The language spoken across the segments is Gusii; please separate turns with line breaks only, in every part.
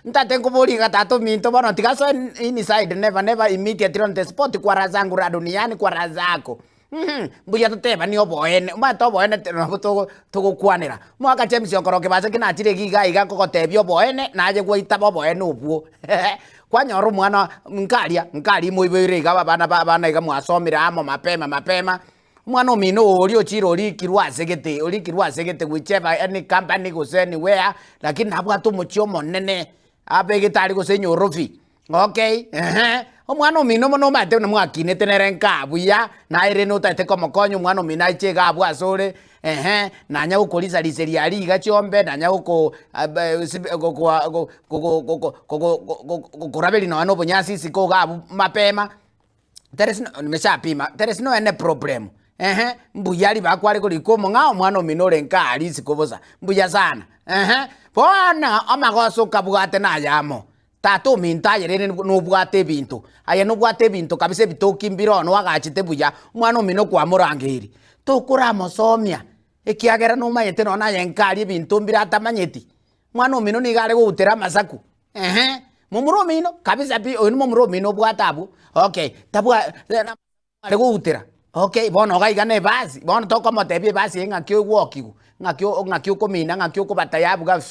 Ntate nkoborie iga tata ominto bono tiga asoe inside never never immediately on the spot kwa raha zangu raha duniani kwa raha zako mbuya totebanie oboene, omanyete oboene nabo togo togokwanera. Omogaka James okorokia base ki nachire iga iga iga nkogotebia oboene naye gwaitaba oboene obwo kwanyora omwana nkaria nkaria moiboire iga abana ba abana iga mwasomire amo mapema mapema. Omwana omino oria ochire orikirwe ase gete, orikirwe ase gete whichever any company gose anywhere, lakini nabwate omochie omonene, abegete aria gose enyorofi, okay ehe. Omwana omino mono omanyete buna mwakinete nere nkaa buya, naye rende otagete komokonya omwana omino aiche iga abwo ase ore, ehe, nanya gokorisa riseria aria iga chiombe, nanya goko gokoraberia nonya na obonyansi isiko iga abwo mapema. There is no, nimeshapima, there is no any problem ehe, mbuya ribaga kware korika omong'ao omwana omino ore nka aria isiko bosa, mbuya sana ehe. Bono amagoso okabwate nayamo, tata ominto aye rende nobwate ebinto, aye nobwate ebinto kabisa ebitoki mbire oo noagachete buya, omwana omino kwamorangeirie, tokoramosomia ekiagera nomanyete nonye naye nka aria ebinto mbire atamanyeti, omwana omino nigo are goutera amasaku. Ehe, momura omino kabisa pi, oyo nomomura omino obwate abwo, okay, tabwa are goutera, okay, bono iga iga na ebasi, bono tokomotebia ebasi eye ng'aki ogwokigwa, ng'aki o ng'aki okomina, ng'aki okobataya abwo iga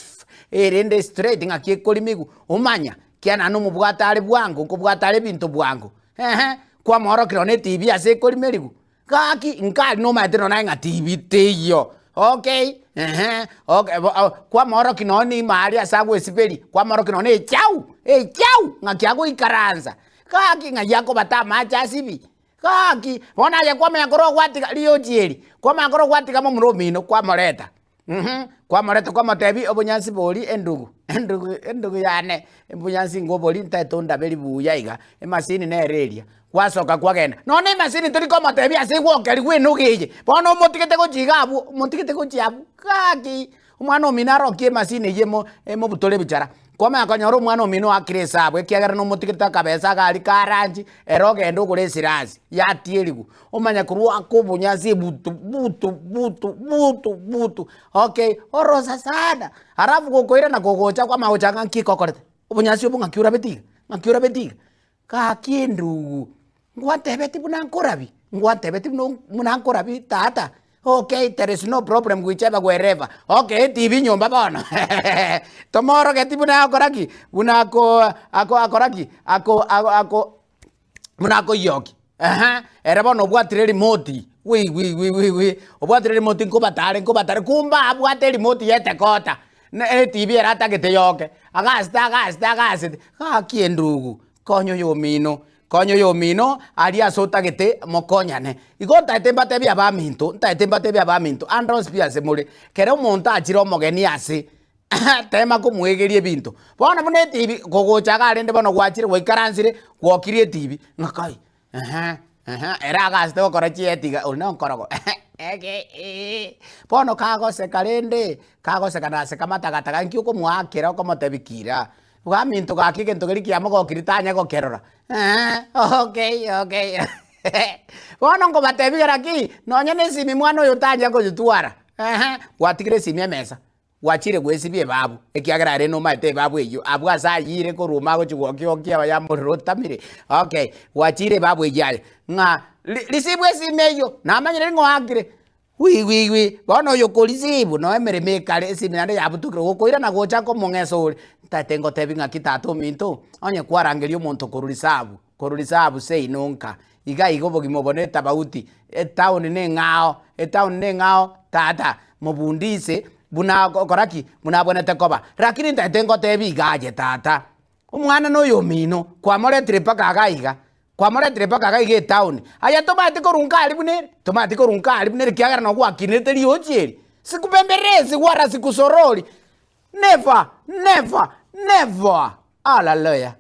erende straight ng'aki ekorimigwa, omanya, ekiagera naende omobwate are bwango, nkobwata are ebinto bwango, ehe, kwamoorokia nonye na etibi ase ekorimerigwa. Gaki nkari nomanyete nonya naye ng'a tibi teiyo okay ehe okay bo kwamorokia nonya na ime aria ase agwesiberia, kwamorokia nonya na echau echau ng'aki agoikaransa, gaki ng'ai akobata amache asibie, gaki bono aye kwamanya korwa gwatiga riochi eri, kwamanya korwa gwatiga momura omino kwamoreta. Kwamoreta kwamotebia obonyansi boria endugu, endugu endugu yane, obonyansi nigo oboria ntaete ondaberie buya iga, emasini nere eria, gwasoka kwagenda. Nonya na emasini tori komotebia ase egwokerigwa enogo eye, bono omotigete gochia iga abwo, omotigete gochia abwo, gaki, omwana omino arokie emasini eywo emo emobutore ebichara. Kwamanya konyora omwana omino oakire esabu ekiagera nomotigete akabesa iga aria karanchi, ere ogende ogore esirasi, yatierigwa. Omanye korwa ake obonyansi ebutu butu butu butu butu okay, orosa sana, alafu gokoirana kogocha kwamanya gocha ng'a nki gokorete, obonyansi obo ng'aki orabeti iga, ng'aki orabeti iga, gaki endugu, ngwantebeti buna nkorabia, ngwantebeti buna buna nkorabia tata, okay there is no problem whichever wherever, okay etibi nyomba bono tomoorogeti buna agokora ki, buna ako ako akora ki, ako ako ako. buna akoyokia, ehe, ere bono obwatire erimoti, wi wi wi wi wi, obwatire erimoti nkobatare nkobatare, kumbe abwate erimoti ya etekota, na etibi ere atagete yoke, agasete agasete agasete, gaki endugu, konya oyomino, konya oyomino aria ase otagete mokonyane. Igo ntagete mbatebie abaminto, ntagete mbatebie abaminto ande onsi pi ase more, kera omonto achire omogeni ase. Tema komoegeria ebinto. Bono buna etibi, kogocha iga rende bono gwachire gwaikaransire, gwokirie etibi, ng'a kai, ehe, ehe, ere agasete gokora chieti iga, oria nonkorogo eke eeh. Bono kagoseka rende, kagoseka naseka matagataga nki okomoakera okomotebia kira, bwaminto gaki egento keria kiamogokirie tanya gokerora, eeh okay okay bono nkobatebia lakini, nonye na esimi mwana oyo tanya koyetwara, ehe, gwatigire esimi emesa. Gwachire gwesibia ebabu, ekiagera are nomaete ebabu eyio, abwo ase ayire korwa ime agochia gwokia okia aba yamorero otamire, okay, gwachire ebabu eyio aye, ng'a ri risibwe esime eyio, namanyire ng'a oakire, wi wi wi, bono oyo okorisibu noe emeremo ekare esimi naende yabutokire, gokoirana gocha komong'esa ore, ntagete ngotebi ng'aki tata ominto, onye kwarangeria omonto korwa risabu, korwa risabu seino nka, Iga iga obogima obo netabauti, etown neng'ao, etown neng'ao tata mobundise buna okora ki? Buna abwenerete koba. Rakini ntagete ngotebi iga aye tata, omwana noyo omino, kwamoretire mpaka iga iga, kwamoretire mpaka iga iga etown, aye tomaeti korwa nka aria buna ere, tomaeti korwa nka aria buna ere ekiagera nabo gwakinete riochi eri, sikubembelezi wala sikusorori, never, never, never, hallelujah.